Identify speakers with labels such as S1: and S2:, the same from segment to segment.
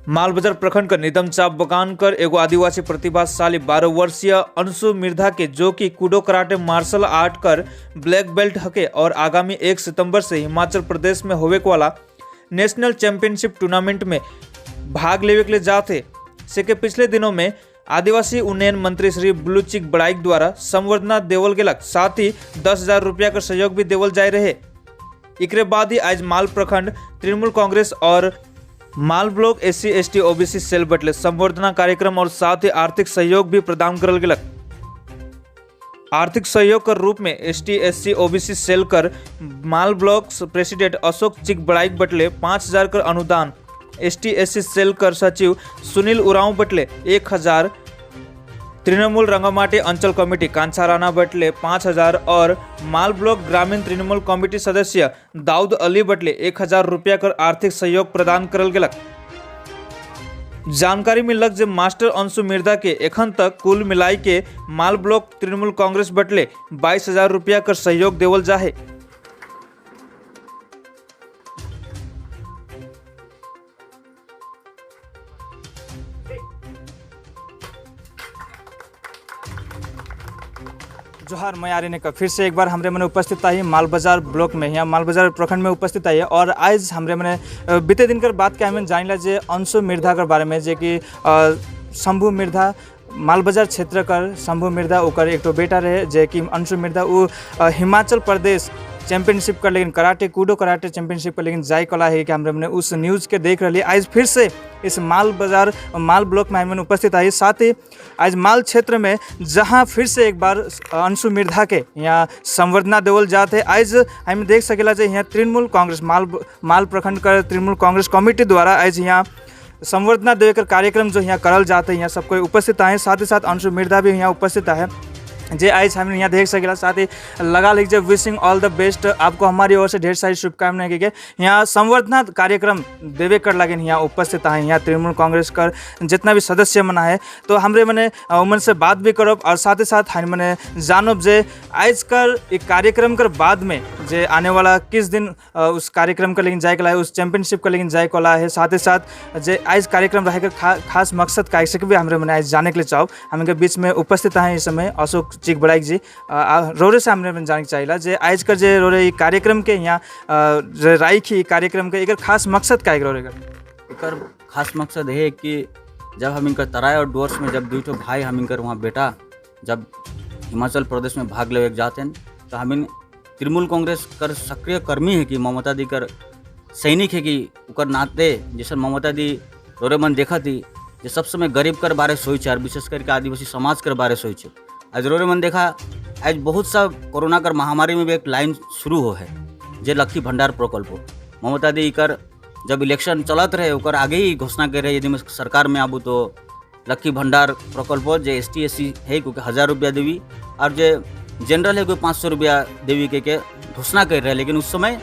S1: मालबाजार प्रखंड का निदम चाप बगान कर एगो आदिवासी प्रतिभाशाली 12 वर्षीय अंशु मिर्धा के जो कि कुडो कराटे मार्शल आर्ट कर ब्लैक बेल्ट हके और आगामी 1 सितंबर से हिमाचल प्रदेश में होवे वाला नेशनल चैंपियनशिप टूर्नामेंट में भाग लेवे के लिए जाते से के पिछले दिनों में आदिवासी उन्नयन मंत्री श्री ब्लू चिक बड़ाइक द्वारा संवर्धना देवल गेलक, साथ ही 10,000 रुपया का सहयोग भी देवल जाय रहे। एकरे बाद ही आज माल प्रखंड तृणमूल कांग्रेस और माल block SC ST OBC cell बटले संवर्धना कार्यक्रम और साथ ही आर्थिक सहयोग भी प्रदान करल गेलक। आर्थिक सहयोग कर रूप में एसटी एससी ओबीसी सेल कर माल ब्लॉक प्रेसिडेंट अशोक चिक बड़ाइक बटले 5,000 कर अनुदान, एसटी एससी सेल कर सचिव सुनील उरांव बटले 1,000, तृणमूल रंगामाटी अंचल कमेटी कांछा राणा बटले 5,000 और माल ब्लॉक ग्रामीण तृणमूल कमेटी सदस्य दाऊद अली बटले 1,000 रुपया कर आर्थिक सहयोग प्रदान करल गेलक। जानकारी मिलक जे मास्टर अंशु मिर्धा के एखन तक कुल मिलाई के माल ब्लॉक तृणमूल कांग्रेस बटले 22,000 रुपया कर सहयोग देवल जाहे। जोहार, मैं आर्यन का फिर से एक बार हमरे मने उपस्थित आई मालबाजार ब्लॉक में, यहाँ मालबाजार प्रखंड में उपस्थित आई है। और आज हमरे मने बीते दिन कर बात के हमें जानिला जे अंशु मिर्धा के बारे में, जे कि शंभू मिर्धा मालबाजार क्षेत्र कर शंभू मिर्धा ओकर एक बेटा रहे जे कि अंशु मिर्धा वो हिमाचल प्रदेश चैंपियनशिप कर लेकिन कराटे कूडो कराटे चैंपियनशिप कर लेकिन जाय कला है कि हमरे मने उस न्यूज़ के देख रही। आज फिर से इस माल बाजार माल ब्लॉक में हमने उपस्थित आई। साथ ही आज माल क्षेत्र में जहां फिर से एक बार अंशु मिर्धा के यहाँ संवर्धना देवल जात है। आज हम देख सकेला जे यहाँ तृणमूल कांग्रेस माल प्रखंड का तृणमूल कांग्रेस कमेटी द्वारा आज यहाँ संवर्धना देवे कर कार्यक्रम जो यहाँ करल जाते हैं, यहाँ सब कोई उपस्थित आए। साथ ही साथ अंशु मिर्धा भी यहाँ उपस्थित आए जे आज हम यहाँ देख सकेला। साथ ही लगा लीजिए विशिंग ऑल the best, आपको हमारी ओर से ढेर सारी शुभकामनाएं के यहाँ संवर्धना कार्यक्रम देवे कर लगे यहाँ उपस्थित आए। यहाँ तृणमूल कांग्रेस कर जितना भी सदस्य मना है तो हमरे मने उमन से बात भी करब और साथ ही साथ हम मने जानब जे आज कर एक कार्यक्रम कर बाद में जे आने वाला किस दिन उस कार्यक्रम का लेकिन जाए के है, उस चैंपियनशिप का लेकिन जाए वाला है। साथ ही साथ जे आज कार्यक्रम रहे कर खास मकसद का से भी हमरे मने आज जाने के लिए चाहो। हमके बीच में उपस्थित हैं इस समय अशोक चिक बड़ाइक जी। रोरे से हमने जाने के चाहिए जे आज कर जे रोरे ई कार्यक्रम के यहाँ राइख ई कार्यक्रम के एकर खास मकसद का है रोरे का?
S2: एकर खास मकसद है कि जब हम इनकर तराई और डुअर्स में जब दुई भाई हम इनकर वहाँ बेटा जब हिमाचल प्रदेश में भाग लेवे जाते हैं तो हम इन तृणमूल कांग्रेस कर सक्रिय कर्मी है कि ममता दी कर सैनिक है कि उकर नाते जैसे ममता दी रोरे मन देखा थी जे सब समय गरीब कर बारे सोच और विशेष करके आदिवासी समाज कर बारे सोच। आज रोरे मन देखा आज बहुत सा कोरोना कर महामारी में भी एक लाइन शुरू हो है जे लक्ष्मी भंडार प्रकल्प। ममता दी कर जब इलेक्शन चलत रहे ओकर आगे ही घोषणा कर रहे यदि मैं सरकार में आबू तो लक्ष्मी भंडार प्रकल्प जे एस टी एस सी है क्योंकि 1,000 रुपया देवी और जे जनरल है कोई 500 रुपया देवी के घोषणा कर रहे, लेकिन उस समय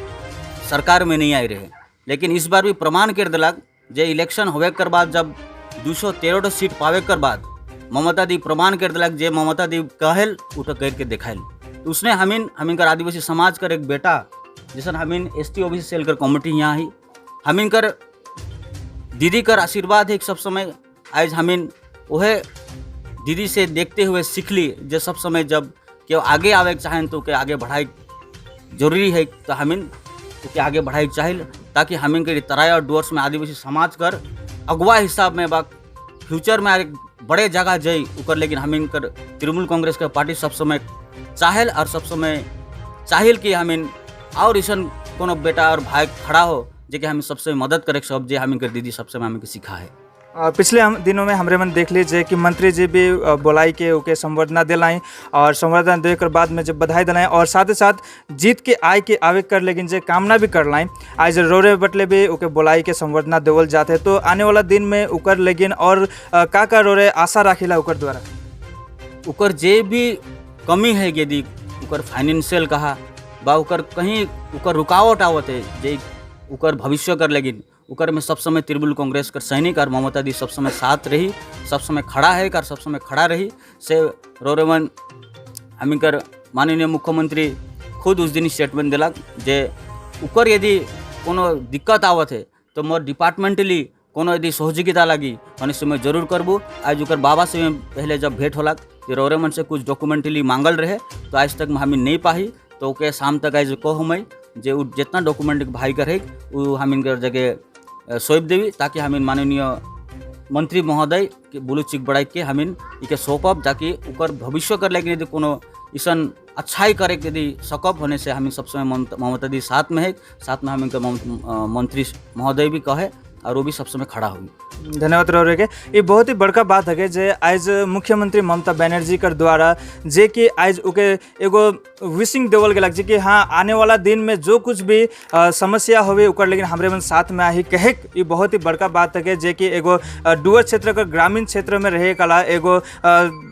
S2: सरकार में नहीं आई रहे। लेकिन इस बार भी प्रमाण कर दिलक जे इलेक्शन होवे कर बाद जब 213 सीट पावे कर बाद ममता दी प्रमाण कर दिलक जे ममता दी कहल उ तो करके देखायल। तो उसने हमिन कर आदिवासी समाज कर एक बेटा जैसन हमिन S T O B C cell कर कमेटी यहाँ ही हमिन कर दीदी कर आशीर्वाद है सब समय। आज हमिन वह दीदी से देखते हुए सीख ली जो सब समय जब के आगे आवे के चाहें तो के आगे बढ़ाई जरूरी है तो हमिन के आगे बढ़ाई चाहिए ताकि हमिन के तराई और डुअर्स में आदिवासी समाज कर अगुवा हिसाब में बा फ्यूचर में एक बड़े जगह जाई उकर। लेकिन हमिन कर तृणमूल कांग्रेस के पार्टी सब समय चाहेल और सब समय चाहिल कि हमिन और ऐसा कोनो बेटा और भाई खड़ा हो जे कि हमें सबसे मदद करे सब जे हमिन कर दीदी सबसे हमें के सिखा है।
S1: पिछले हम दिनों में हमरे मन देख लीजिए कि मंत्री जी भी बुलाई के ओके संवर्धना दिलाई और संवर्धना देकर बाद में जब बधाई दिलाई और साथ ही साथ जीत के आय के आवे कर लेकिन जे कामना भी कर लाई। आज रोरे बटले भी ओके बुलाई के संवर्धना देवल जाते तो आने वाला दिन में उकर लेकिन और का का रोरे आशा राखिला उकर द्वारा?
S2: उकर जे भी कमी है यदि उकर फाइनेंशियल कहा बा उकर कहीं उकर रुकावट आवत है जे उकर भविष्य कर लेकिन उकर में सब समय तृणमूल कांग्रेस कर सैनिक और ममता दी सब समय साथ रही, सब समय खड़ा है कर सब समय खड़ा रही से रोरेमन हमी कर माननीय मुख्यमंत्री खुद उस दिन स्टेटमेंट दिलक जे उकर यदि कोनो दिक्कत आवत है तो मोर डिपार्टमेंटली कोनो यदि सहयोगिता लगी होने समय जरूर करबू। आज ओकर बाबा से पहले जब भेंट होला कि रौरे मन से कुछ डॉक्यूमेंटली मांगल रहे, तो आज तक हमें नहीं पाही, तो ओके शाम तक आज कहो मैं जे उ जितना डॉक्यूमेंट भाई कर है वो हम इनकर जगह सौंप देवी, ताकि हम माननीय मंत्री महोदय के बुलू चिक बढ़ाई के हम इके सौंपब, ताकि ओकर भविष्य कर लेकिन यदि कोनो ऐसन अच्छाई करे के यदि सकब होने से हम सब समय ममता दी साथ में है। साथ में हम इनका मंत्री महोदय भी कहे और वो भी सब समय खड़ा हुई।
S1: धन्यवाद रौरे के। ये बहुत ही बड़का बात है जे आज मुख्यमंत्री ममता बनर्जी कर द्वारा जे कि आज ओके एगो विशिंग देवल गेलक जे कि हाँ, आने वाला दिन में जो कुछ भी समस्या होवे ओकर लेकिन हमरे मन साथ में आही कहे, ये बहुत ही बड़का बात है जे कि एगो डुअर क्षेत्र कर ग्रामीण क्षेत्र में रहे कला एगो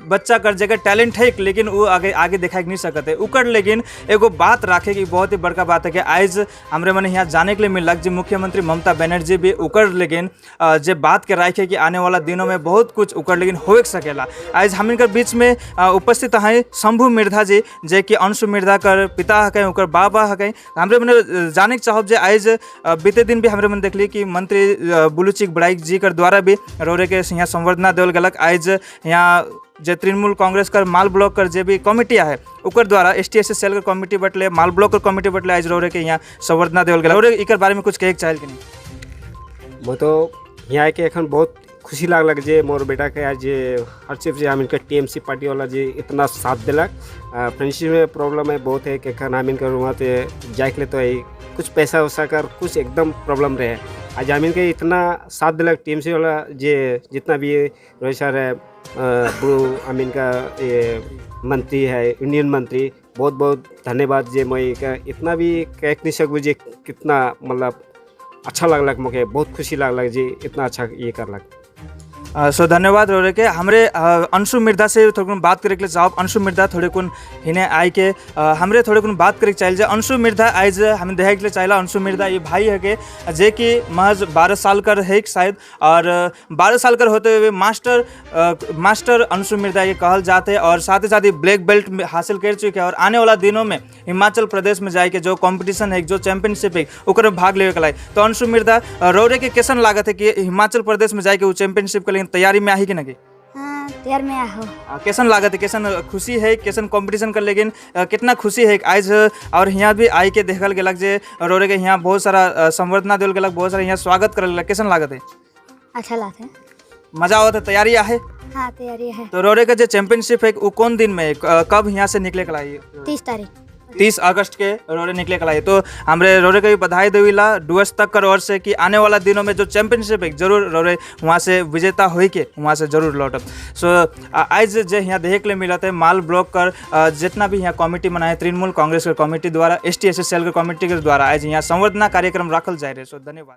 S1: बच्चा कर जगह टैलेंट है, लेकिन वो आगे आगे दिखाई नहीं सकते उकर, लेकिन एगो बात राखे कि बहुत ही बड़का बात है कि आज हमरे मन यहाँ जाने के लिए मिलक जे मुख्यमंत्री ममता बनर्जी भी उकर लेकिन जे बात के राखे कि आने वाला दिनों में बहुत कुछ उकर लेकिन हो सकेला। आज हम इनकर बीच में उपस्थित हैं शंभू मिर्धा जी, जे कि अंशु मिर्धा कर पिता हकें, उकर बाबा हकें। हमरे मने जाने के चाहब जे आज बीते दिन भी हमरे मन देखली कि मंत्री बुलुचिक बड़ाइक जी कर द्वारा भी रौरे के यहाँ संवर्धना देवल गलक। आज यहाँ जे तृणमूल कांग्रेस कर माल ब्लॉक कर जे भी कमिटी है ओकर द्वारा एसटी एस सेल कर कमिटी बटले, माल ब्लॉक कर कमिटी बटले, आज रौरे के यहाँ संवर्धना देवल गेल। रौरे इकर बारे में कुछ कहे के चाहेल कि नहीं?
S3: मैं तो यहाँ आके एखन बहुत खुशी लागलक जे मोर बेटाके आज जे हर चीज जे हम इनके टीएमसी पार्टी वाला जे इतना साथ दिलक। फ्रेंडशिप में प्रॉब्लम है बहुत है कि एखन हम इनकर वहाँ ते जाए के लिए तो है कुछ पैसा वैसा कर कुछ एकदम प्रॉब्लम रहे। आज हम इनके इतना साथ दिलक टीएमसी वाला जे जितना भी रोहित सर है, ब्रू हम इनका ये मंत्री है, यूनियन मंत्री, बहुत बहुत धन्यवाद जे मैं इतना भी कह नहीं सकूँ जे कितना मतलब अच्छा लगलक, मोके बहुत खुशी लागलक जे इतना अच्छा ये करलक।
S1: सो धन्यवाद रौरे के। हमरे अंशु मिर्धा से थोड़े कुन बात करे के लिए चाहब। अंशु मिर्धा थोड़े कुन हिने आए के हमरे थोड़े कुन बात करे के चाहिए जे अंशु मिर्धा आज हम देखे के लिए चाहिए। अंशु मिर्धा ये भाई है के जे कि महज 12 साल कर है शायद और 12 साल कर होते हुए मास्टर अंशु मिर्धा ये कहल जाते और साथ ही ब्लैक बेल्ट में हासिल कर चुके हैं और आने वाला दिनों में हिमाचल प्रदेश में जाए के जो कंपटीशन है, जो चैंपियनशिप है, ओकर में भाग लेवे के लाए। तो अंशु मिर्धा, रौरे के कैसन लागत है कि हिमाचल प्रदेश में जाए के वो चैंपियनशिप के लिए तैयारी में आई कि नहीं?
S4: हाँ, तैयार में आहो।
S1: कैसन लागत है, कैसन खुशी है, कैसन कंपटीशन कर लेकिन कितना खुशी है आज और यहाँ भी आई के देखल गेलक जे रौरे के यहाँ बहुत सारा संवर्धना देवल गेलक, बहुत सारा यहाँ स्वागत करल गेलक, कैसन लागत है?
S4: अच्छा लागत है।
S1: मजा आवत है, तैयारी आहे?
S4: हाँ, तैयारी है।
S1: तो रौरे का जो चैंपियनशिप है वो कौन दिन में है? कब यहाँ से निकले के लाई?
S4: 30 तारीख।
S1: 30 अगस्त के रोरे निकले के लाई। तो हमरे रोरे के भी बधाई देवीला डुअर्स तक कर ओर से कि आने वाला दिनों में जो चैंपियनशिप है जरूर रोरे वहाँ से विजेता होई के वहाँ से जरूर लौटब। सो आज जे यहाँ देखे के लिए मिलत है माल ब्लॉक कर जितना भी यहाँ कमेटी बनाए तृणमूल कांग्रेस के कमेटी द्वारा, एसटी एस सेल के कमेटी के द्वारा आज यहाँ संवर्धना कार्यक्रम रखल जाए रहे। सो धन्यवाद।